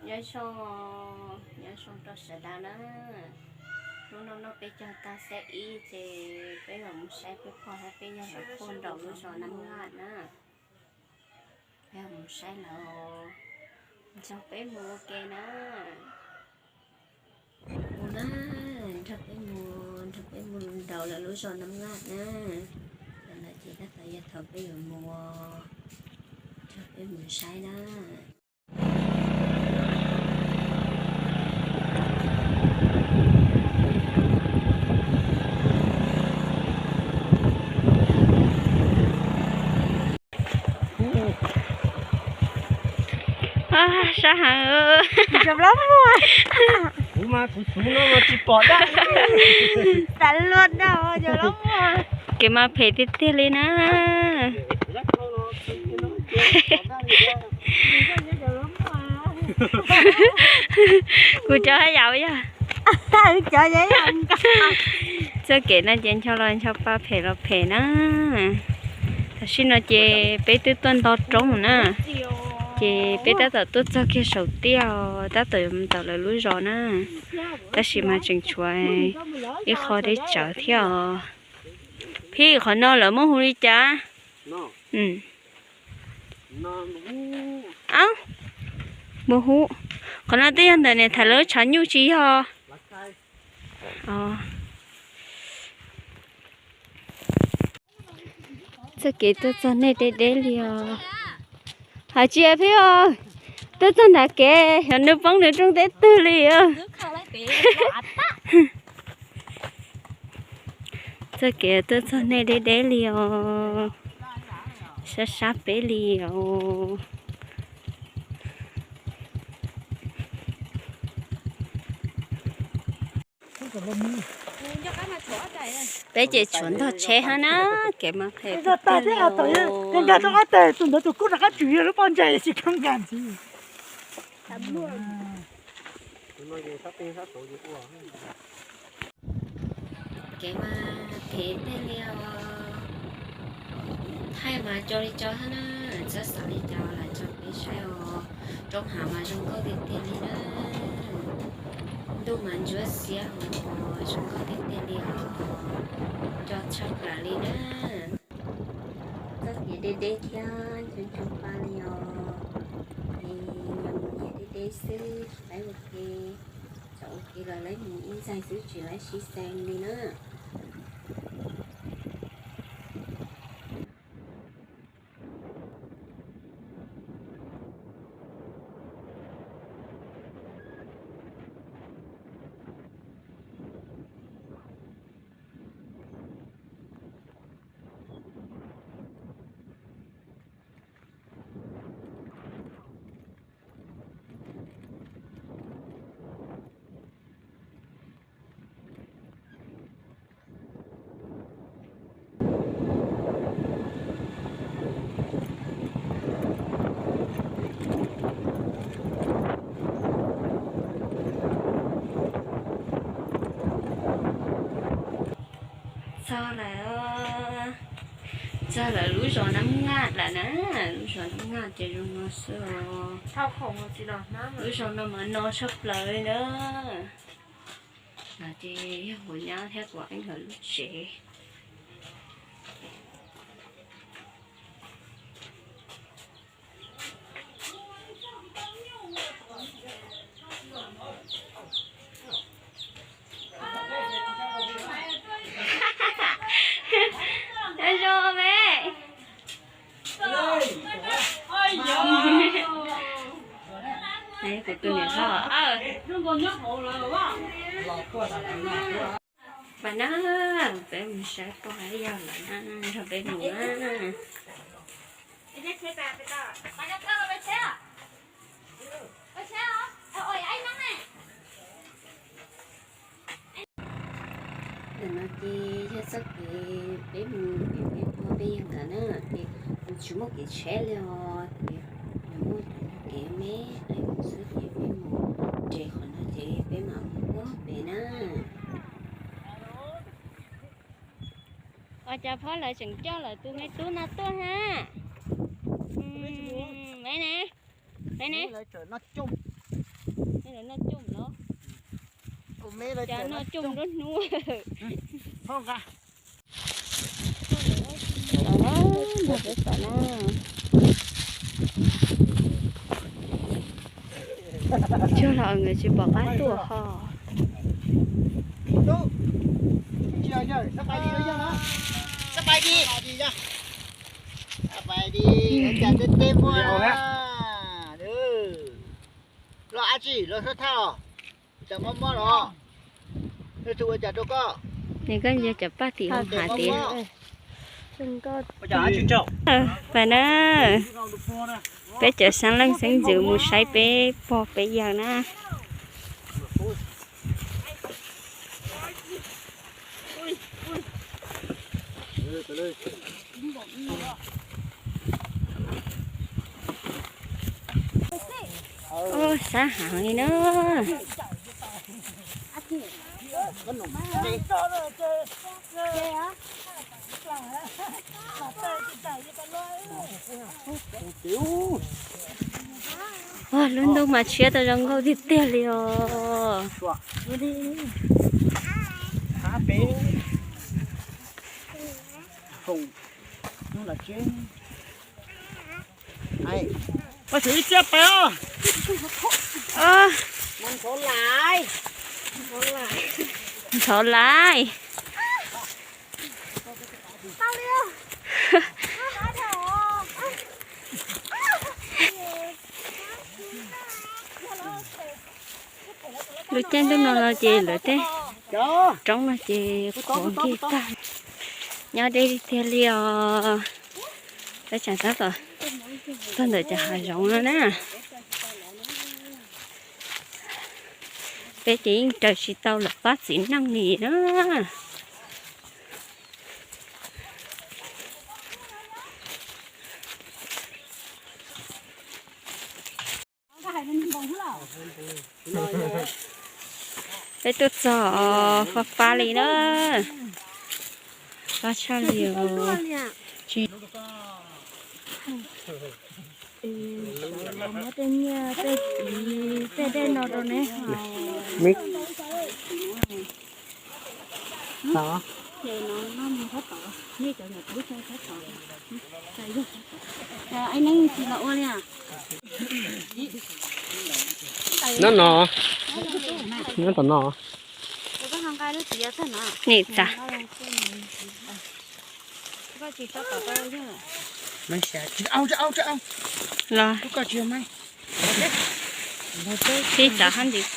Nyob zoo, nyob zoo rau sawv daws na. Hnub no noj peb caug tag xab ib ces peb los mus saib peb pog thiab peb yawg lawv quaj nraum lub zos Nab Laj na. Peb mus saib lawv, nrog peb mus ua ke na. Mus na, nrog peb mus, nrog peb mus nraum lawv lub zos Nab Laj na. Ntawd ces tab tom yog thaum peb yuav mus, nrog peb mus saib na. Sab heev. Kuv mas kuv xub no mas tsis pom dab. Kev mas phem tiag tiag li na. Kuv cov haj yam yog. Txoj kev no ces ncho los ncho pa, phem los phem na. Tam sim no ces peb twb tuaj nto roob na, ces peb tab tom tuaj txog kiag saum tiaj, tab tom yuav mus tom lawv lub zos na, tab sis mas tseem tshuav ib qho deb tsawv thiab os. Phij, qhov no lawv muab hu li cas? Ab, mus hu. Qhov no twb yog ntawm niam Thaiv lawv tshav nyuj tsis yog? Txoj kev tuaj txog nej deb deb li os. Hais tsis Phij os, tuaj txog nram kev xyov nws poob nws rooj teb twg li os. Txoj kev tuaj txog nej deb deb li os, sab sab peb li os. Peb ces tshuav ntog tsheb hab na, kev mas phem tiag tiag li os. Nkag rau ob teg, tus ntawd tus kub rov qab tswm yog lub pob ntseg tsis kheev nkag ntxiv. Kev mas phem tiag li os. Thaij mas co li co hab na, txhob xav li cas, lam tso peb saib os. Roob hav mas zoo nkauj tiag tiag li na. Ntuj mas ntsuab xiab hos zoo nkauj tiag tiag li os. Co tshaj plaws li na. Txoj kev deb deb thiab ntshoo ntshoo pa li os. Es yog mus nyiam deb deb xwb tsis laib ua ke, txawm ua ke los laib mus ib ntxaig xwb tsis laib sib xees li na. Txog lawm, txog lawv lub zos Nab Ngaj lawm na. Lub zos Nab Ngaj ces zoo no xwb os. Lub zos no mas no tshaj plaws li na. Ces yog kuv nyab thiab kuv eeb lawv lub tsev. Nyob zoo me. Kuv tus niam hlob. Pas na, peb mus saib pog yawg lawv na, nrog peb mus na. Ntawm no ces yog txoj kev peb mus pem peb pog peb yawg nkawd na, ces nws tsis muaj kev tsheb li os, ces nws muaj cov kev me me xwb ces peb mus nres qhov no ces peb mam mus puag pem na. Ua cas phob lawv tseem coj lawv tus me tub no tuaj na? Me ne, me ne. Noj coj no, noj coj nruab hnub. Los na, nrog peb pom na. Tsuag los nkawd tsis pom qab tuaj ho. สบายดี สบายดี สบายดี อาจารย์เต้เต้มั่ว los ab tsi los sab thaj os, cas mob mob los, tus ua cas rau koj, nws koj yog cov paj tim hoo hav tias. Pais na, peb cov xeeb leej xeeb ntxwv mus saib peb pog peb yawg na. Ub, sab heev li na. Ua, lub ntuj mas tshiab tau zoo nkauj tiag tiag li os. Ntxhov laiv. Lub caij ntuj no no ces lawv tej roob no ces qhuav nkig tag, nyob deb tiag li os. Peb tseem tab tom tuaj ntawm cov hav zoov no na. Peb ces yeej raws tsis tau lawv pab txiv neej li na. Peb tuaj txog fab fab li na. Fab tshaj li os. Muab tej nyiaj tej txiv tej dej no rau neb haus. Nyob no, nyob tom no. Nim txav. Los sib txav hab ntsis.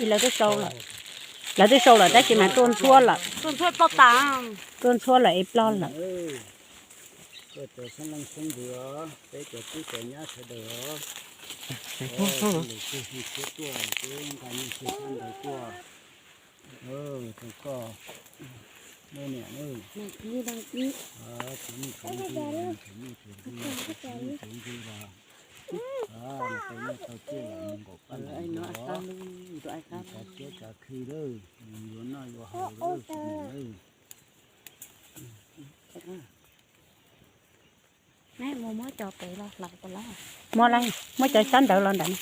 Lawv twb sau lawm tab sis mas ruaj ntxhuab lawm. Ruaj ntxhuab lawm es ploj lawm. Koj cov xeeb leej xeeb ntxwv os, peb cov tub cov nyab sawv daws os, lwm tus hu siab tuaj ces nqa nyiaj txiag sab ntawd tuaj rau koj, nej niam, tsis muaj tsis nqi, tsis muaj tsis nqi, tsis muaj tsis nqi los, tau nyiaj tau txiaj los mus nkaum paj ntaub nkaus, tsav txiab tsav khi lawm, mus yuav noj yuav haus lawm tsis mus lawm. Muab cov sab ntawd los ntawd.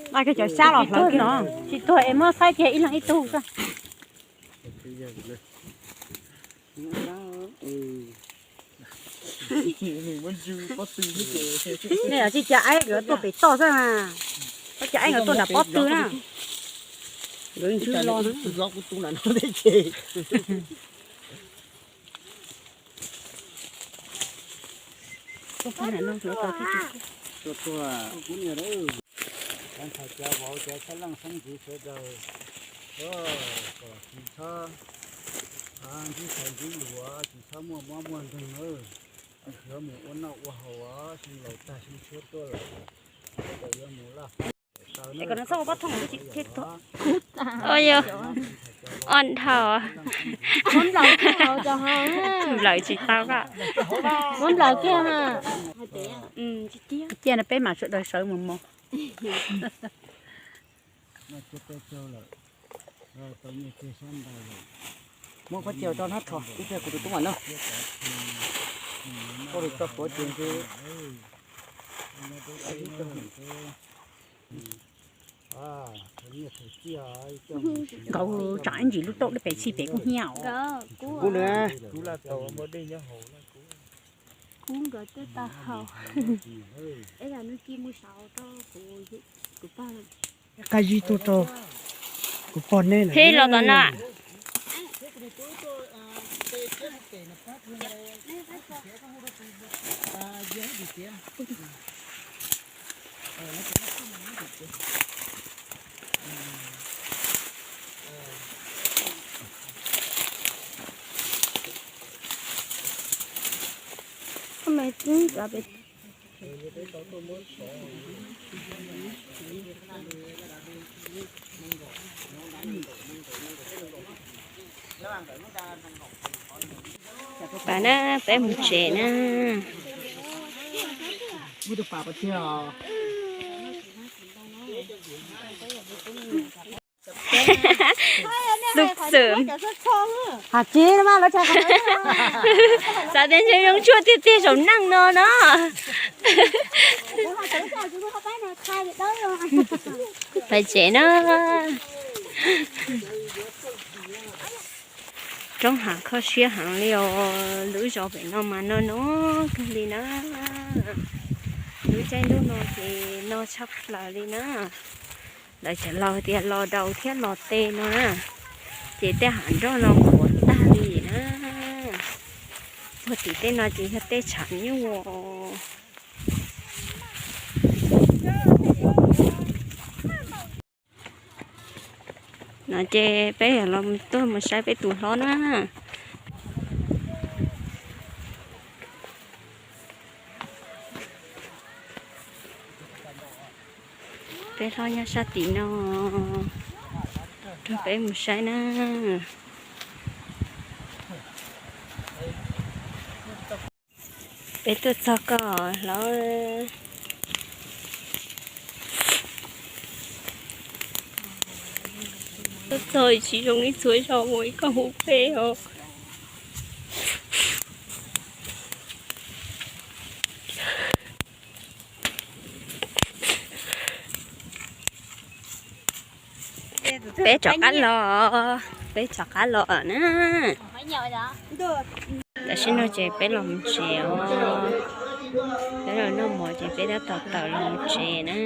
Nqa kiag cov sab los hlawv kiag no, tsis tuag es muab faib kiag ib leeg ib tug xwb. Nej tsis cia aib nkawd tuaj pem toj xwb mas, koj cia aib nkawd tuaj nram pob tw na. Nkawd ntswg los na. Tuaj tuaj, kuv niam, thov cov vauv cov xeeb leej xeeb ntxwv sawv daws kom tsis txhob ntsib txhais ntsib yuav, tsis txhob muaj mob muaj nkeeg nawb. Yuav mus ua noj ua haus, xyoo laus tag xyoo tshiab tuaj lawm, yuav mus laj. Ua yog, ua dhau, nplaws tsis tau koj. Cia no peb mam sawv daws sawv mus mog. Tau nyiaj txiag sab ntawd lawm, Muab pob cia tso hnab rho ib pliag kuv tus tub mam noj. Koj li tso tuav ces ntshe Nkawd tsam ib ntsis lub tauj deb pes txhij pem kuj hnyiab os. Kuv na. Kub nkawd twb tau haus. Ib yam nws cia mus saud rau kuv, kuv pog. Qab zib tuaj rau kuv pog neb lawm. Pheej los tom no. Pas na, peb mus tsev na. Xub xwm. Xav tias ntshe zoo tshuaj tiag tiag saum neej no no. Pais tsev na. Roob hav kho siab heev li os, lub zos pem no mas no no kawg li na. Lub caij ntuj no ces no tshaj plaws li na. Lawv cov laus tias los daus thiab los tes no na, ces tej hav nroj no qhuav tag li na. Puag tim tej no ces yog tej tshav nyuj. No ces peb los tuaj mus saib peb tus hlob na. Peb hlob nyob sab tim no, rau peb mus saib na. Peb tuaj txog koj hlob. Tuaj txog tsis zoo ib txhua zaus uas koj hu peb os. Peb rov qab los, peb rov qab los na. Tam sim no ces peb los mus tsev os. Peb los noj mov ces peb tab tom tawm los mus tsev na.